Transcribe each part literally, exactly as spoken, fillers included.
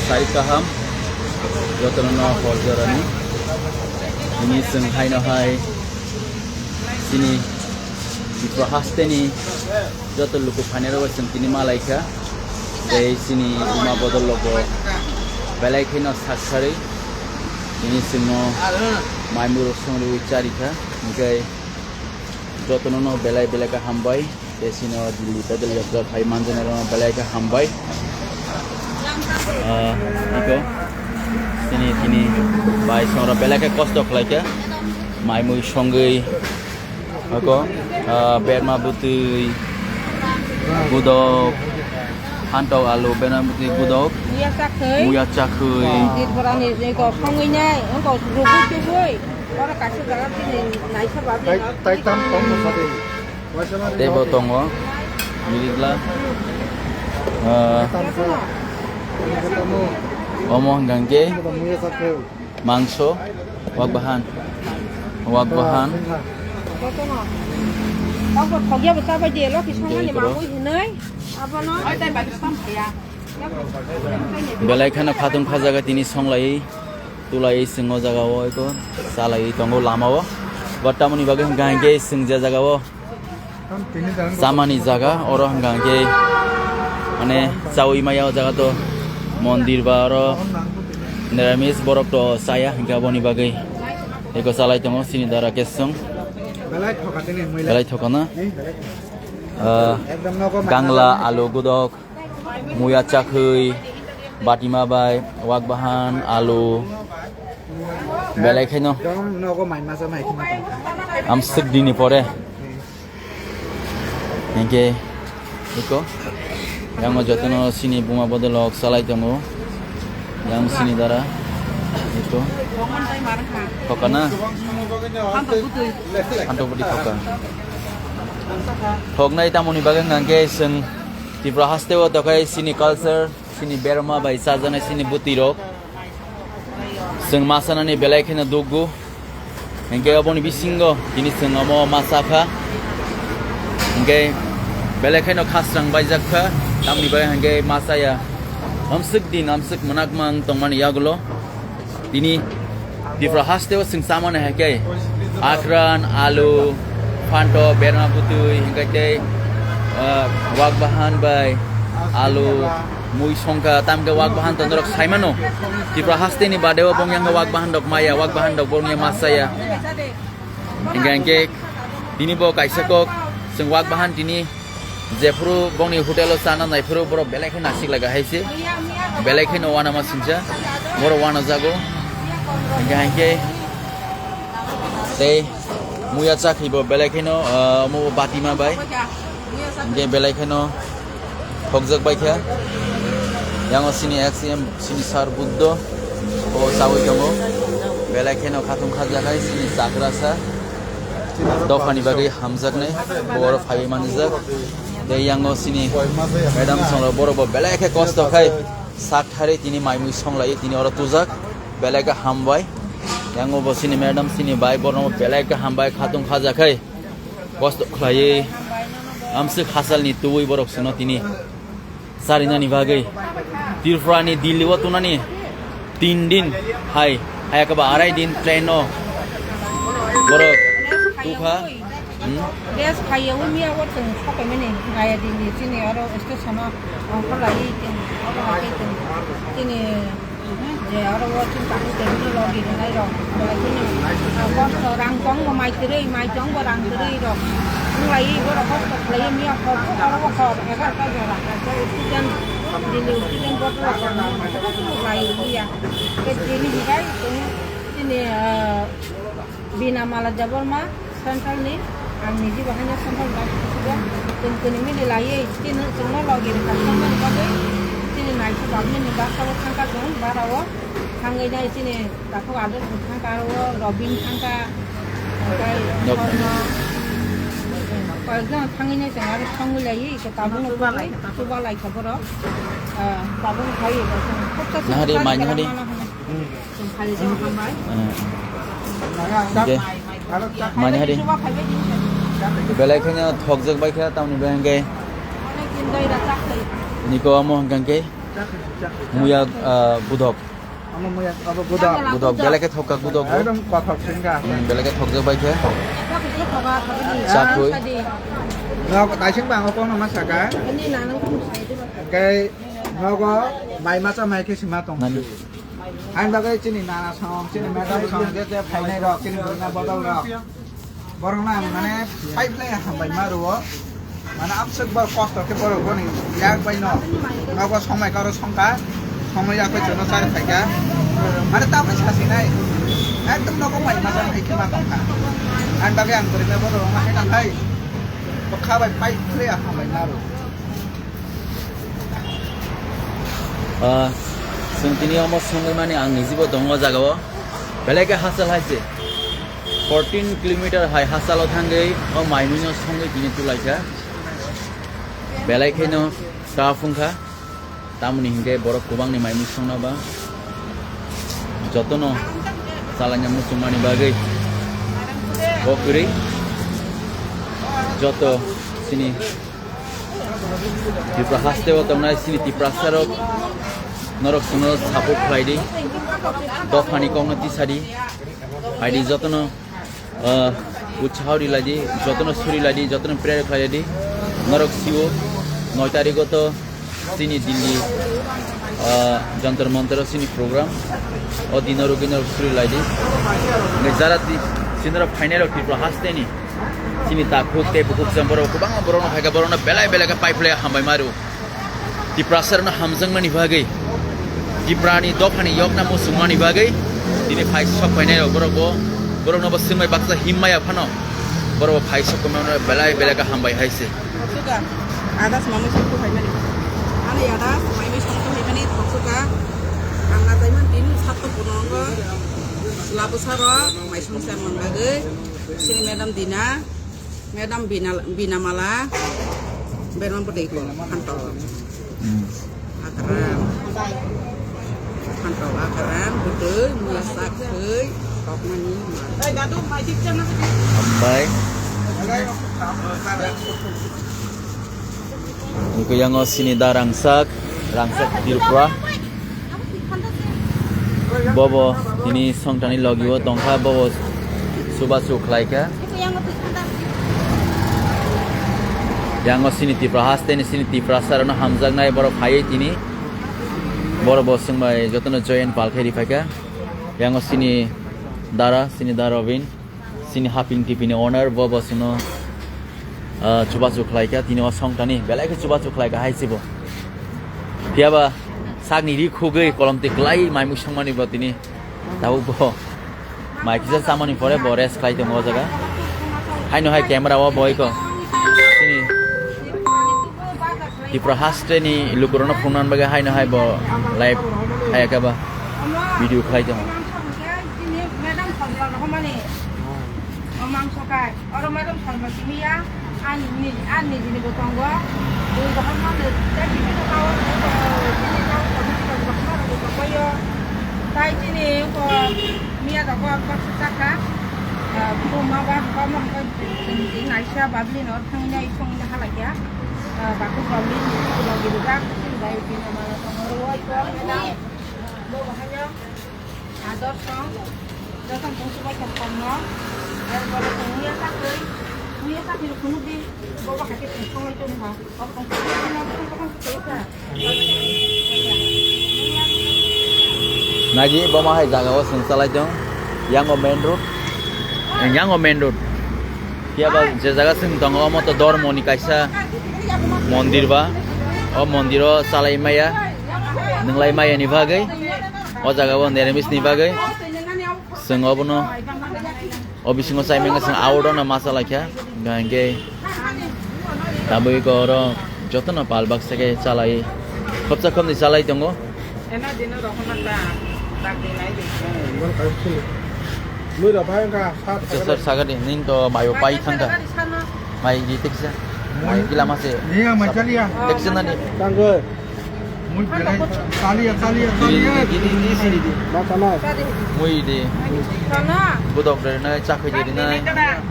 Sai kaham, jotono no hor jorani. Tini chwng haino hai chini Tripura hasteni joto luku phainairokbo chwng tini ma laikha. Tei chini buma bodol logo belai kheno saksari tini chwngno maimurok songriwi charikha. Hwnkhe jotono no belai belai khe hambai. Tei chini o Delhi pedal yatra khai manjani rok belai khe hambai. Ah, iko chini tini bai songra belai khe kosto khlai khe mai mui songwi iko, ah, berma bwtwi gudok, hantok alu, berma bwtwi gudok, muya chakhwi, muya chakhwi. Tirpurani iko songwi nai, iko rugwi tubui, oro kaisa jaga tini naisa babi. Tai, tai tam tong mo sadi. Tei bo tongo, mirigla. Ah, omo hwnkha hwnkhe mangso, wak bahan, wak bahan. Tei oro belai kheno khatung khajaga tini songlai, tulai chwng o jaga o eko chalai tongo lama o. But tamoni bagwi hwnkha hwnkhe chwng je jaga o chamani jaga, oro hwnkha hwnkhe mane chaui maya o jaga to mondir ba oro niramis borok to chaya hwnkhe aboni bagwi eko chalai tongo chini dara kesung belai thoka na. Ah, gangla, alu, gudok, muya chakhwi, batima bai, wak bahan, alu, belai kheno. Dom nogo mai masa mai kheno tongkha. Amswk dini pore. Hingke, iko, yango jotono sini buma bodolok salai tongo. Yang sini dara, iko. Thokana? Hanto budi thoka. Thoknai tamoni bagwi hwnkhe chwng Tripura haste o tokhai sini culture, sini berma bai chajaknai sini bwtwi rok. Chwng ma sanani belai kheno dukgo. Hingke oboni bisingo tini chwng omo ma sakha. Hingke belai kheno khasrang baijak kha. Tamni bai hingke ma saya. Amswk din, amswk mwnakmang tongmani yagulo. Tini Tripura haste o chwng chamani hai khe akran, alu, phanto, berma bwtwi, hingke tei, ah, wak bahan bai alu, mui songkha, tamkhe wak bahan to norok saimano. Tripura haste ni bade o bongya wngkha wak bahan rok maya, wak bahan rok bongya masaya. Hingke hingke tini bo kaisa kok chwng wak bahan tini jephuru bongni hotel o chana naiphuru borok belai khe nasik laga hai se. Belai khe no wana ma singsa. Borok wana jago. Hingke hingke tei muya chakhi bo belai khe no, ah, omo bo batima bai. Hingke belai kheno thokjak bai kha. Yango sini X M, sini Sir Buddho, o chawi tongo. Belai kheno khatung khajak hai sini chakrasa. Dophani bagwi hamjaknai, bo oro phaiwi manjak. Tei yango sini madam songro borok bo belai khe kosto khai sak thari tini mai mui songlai tini oro tujak. Belai khe hambai. Yango bo sini madam sini bai borok belai khe hambai khatung khajak khai. Kosto khlaiwi amswk hasalni tubui borok chwngno tini charinani bagwi Tripurani Delhi o tunani tin din hai, hai khe ba arai din train o borok tukha. Hmm? Gas khaiya o miya o chwng sokaimani gaya din di chini oro station o ongkhorlai chini oro hai chini chini Je oro o chini tangwi tongmani logi rwnai rok, belai kheno, ah, kosto rang tong bo mai kwrwi, mai tong bo rang kwrwi rok. Wng lai borok kosto khlai miya hor, oro o hor egarota jora. Student, daily student board rok lai liya. Tei tini hibai tini, ah, Bina Mala Debbarma. Central ni, ang niji bo haino central bai kuchugo, chwng kwnwi mili laiwi chini chwngno logi rwkha thangmani bagwi, chini naisuk bagmani bwskango thangkha chwng barao, thangwi nai chini takhuk ador bo thangkha aro Robin thangkha, tei Nok- Sorno, koyekjon thangwi nai chwng aro thangwi laiwi iko tabukno chuba lai kha borok, ah, tabukno phaiwi bo chwng khopsa Nahari, chwng mai nahari. Mano hwnwi. Mani hari. Belai kheno thokjak bai kha tamni bai hwnkhe. Niko amo hwnkhe. Muya, ah, gudok. Omo muya, obo gudok. Gudok, belai khe thokha gudok bo. Ekdom kothok singka. Hmm, belai khe thokjak bai khe. Chakhui. Nok taising bang obo no ma saka. Hingke nogo mai macha mai khe sima tong. Nani? Ang bagwi chini nana song, chini madam song, je je phainai rok, chini burina bodol rok. Borok na ang mane pipe lai hambai ma rwo. Mane amsuk bor kosto khe borok boni yak bai no. Nogo somai karo songkha. Somai yak bai chono chari phaikha. Mane ta bai sasi nai. Ekdom nogo mai ma jani hai khe ma tongkha. Ang bagwi ang burina bodol rok ma hai na hai. Bokha bai pipe lai hambai ma rwo. Ah, chwng tini omo songwi mani ang nijibo tongo o jagao. Belai khe hachal hai se. Fourteen kilometer hai hachalo thangwi o maimwino songwi tini tulaikha. Belai kheno ta phungkha. Tamoni hinkhe borok kwbangni maimwi songna ba jotono chalaina muchungmani bagwi o kwrwi joto chini Tripura haste o tongnai chini Tiprasa rok norok chwngno support khlai di, dophani kokno tisa di, hai di jotono, ah, utsaho ri lai di, jotono suri lai di, jotono prayer khlai di, norok sio noi tarikh o to chini Delhi, ah, Jantar Mantar o chini program, o dino rwgwi norok suri lai di, jara chini rok phainai rok Tripura haste ni. Chini takhuk tei bukhuk jang borok kwbangma borokno phaikha, borokno belai belai khe pipe lai hambai ma rw. Tiprasa rokno hamjakmani bagwi, Tiprani dophani yokna muchungmani bagwi tini phai sok phainai rok borok bo, borokno bo swngbai baksa him maya phano borok bo phai sok phaimano belai belai khe hambai hai se. Suka, adas mamui sok phaimani. Ani adas mamui sok phaimani thok suka. Ang na jaiman tini sato punongo. Labusaro mai sung sen man bagwi. Sini madam Dina. Madam Bina, Bina Mala, Berman Putih ko, Phanto. Hmm. Akaran. Phanto Akaran, Putih, Muya Sakhoi, Tokmani, Mala. Hambai. Wngkha yango sini da rangsak, rangsak Tripura. Bobo tini songtani logi o tongkha, bobo chubachu khlaikha. Yango sini Tripura haste ni sini Tiprasa rokno hamjaknai borok phaiwi tini. Borok bo swngbai jotono join palkhe riphaikha. Yango sini dara, sini da Robin. Chini haping tipini owner bo, bo chwngno, ah, chubachu khlaikha, tini o songtani belai khe chubachu khlaikha hai se bo. Phiyaba sakni ri khugwi kolom twi kwlai mai mui songmani bo tini tabuk bo mai kisa chamani pore bo rest khlai tongo o jaga. Haino hai camera o bo iko chini Tripura haste ni lukurokno phunukna bagwi haino hai bo live hai khe ba video khlai tongo. Chini madam Salma rohormani. O mangso kai. Oro madam Salma simi ya. Ani ni, ani ni bo tongo. Dui rohormani. Tei simi to kawo, chini kawo, chini kawo, rohormani bo tongo yo. Tai chini ko miya rogo baksa chakha. Ah, buma ba, buma ba, chini naisa babli no thangna, thangna halakya. Ah, baku babli ni, babli ni, chini bai, chini mala tongo. Oi ko, madam. Bo bahaya. Ador song, jokhon tong subai tong tong no, er pore tong muya sakri, muya sakri rok phunuk di, bobo hai khe tong songlai tong ha, o tong songlai tong ha, tong tong tong tong ha. Naji, bo ma hai jaga o chwng chalai tong, yang o main road, yang o main road. Phiya ba je jaga chwng tongo, omo to dormo ni kaisa mondir ba, o mondir o chalai maya, nwnglai maya ni bagwi. O jaga o niramis ni bagwi chwng obono o bisingo chai manya chwng out o no ma chalai kha, hingkha hingke tabuk oro jotono pal baksa khe chalai, khopsa khopni chalai tongo. Mui rok bai wngkha sat. Acha, sir, sagadi, ning to mayo pai thangkha. Mai di teksa. Mai kila mase. Ni ang mai chali ang. Teksa nani. Tanggo. Mui belai chali ang, chali ang, chali ang. Di, di, di, di, di, di. Ma tanai. Mui di. Budok de na, chakhui de na.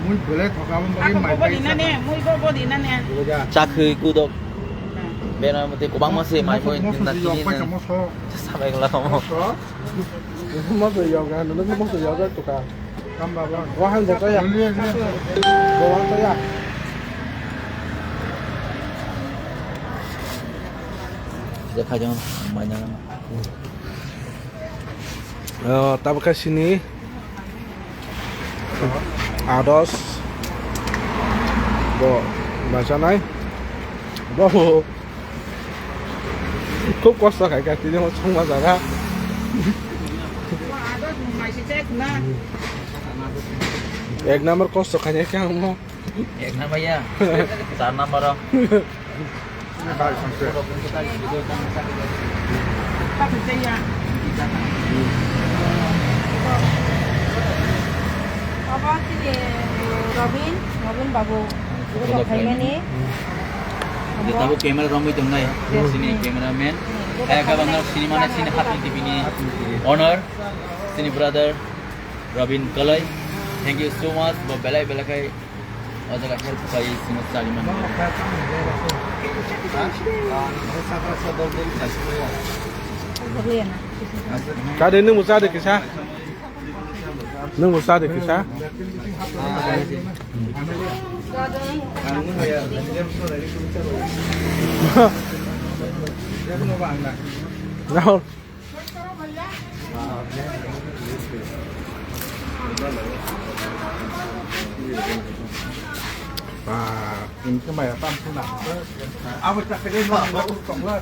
Mui belai thokabon bagi mai pai. Chakhui kudok. Pera mate kobangma se mai moi din na kini na. Sabai gla kamo. Moso yoga, no moso yoga to ka. Wahan jata ya. Wahan jata ya. Jekha jong mai na. Oh, tabuk khe sini. Ados. Bo, basanai. Bo. Khub kosto khai kha, tini mo songma jaga. Ek number kosto khainai khe ang mo. Ek number ya. Char number o. Obo chini Robin, Robin babu. Obo khaimani. Tabuk camera romwi tongnai. Sini cameraman. Kaya kabangno sini mana sini Hatini T V ni owner, sini brother Robin Kalai. Thank you so much. Bo belai belai khai. O jaga help khlai sino chari mani. Chade, nwng bo chade kisa. Nwng bo chade kisa. Rahul. Ah, ini kemaya tam suna. Apa tak kena mau tongla.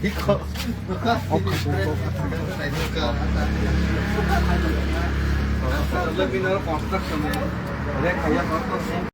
Iko. Lebih nol construction ya. Dia kayak construction.